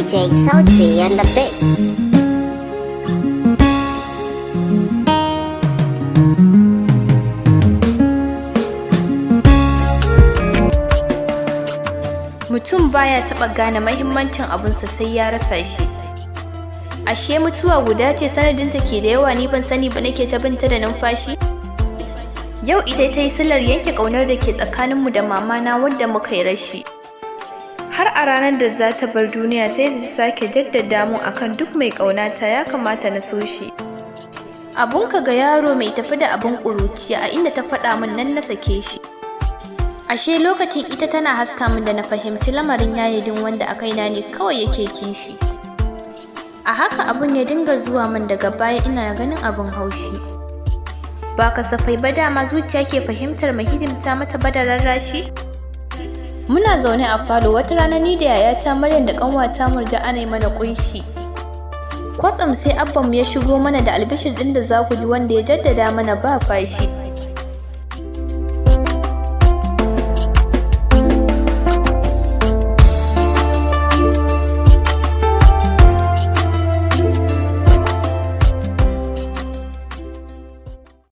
DJ Sauti and the Big. Mutum baya taɓa gane mahimmancin abunsa sai ya rasa shi. Ashe mutuwa guda ce sanadinta ke da yawa, ni ban sani ba nake ta binta da numfashi. Yau ita ta yi silar yanke ƙaunar da ke tsakaninmu da mamana wadda muka yi rashi. Har a ranar da za ta bar duniya sai da ta sake jaddada mun akan duk mai ƙaunata ya kamata na so shi. Abunka ga yaro mai tafi da abun ƙuruciya, a inda ta faɗa min nan na sake shi. Ashe lokacin ita tana haska min da na fahimci lamarin yayidin wanda a kaina ne kawai yake kishi. A haka abun ya dinga zuwa min daga baya ina ganin abun haushi. Ba kasafai ba dama zuciya ke fahimtar mai hidimta mata ba da rarrashi. Muna zaune a falo wata rana ni da yayata Maryam da ƙanwata Murja ana yi mana ƙunshi. Kwatsam sai abbanmu ya shigo mana da albishir ɗin da za ku ji wanda ya jaddada mana ba fashi.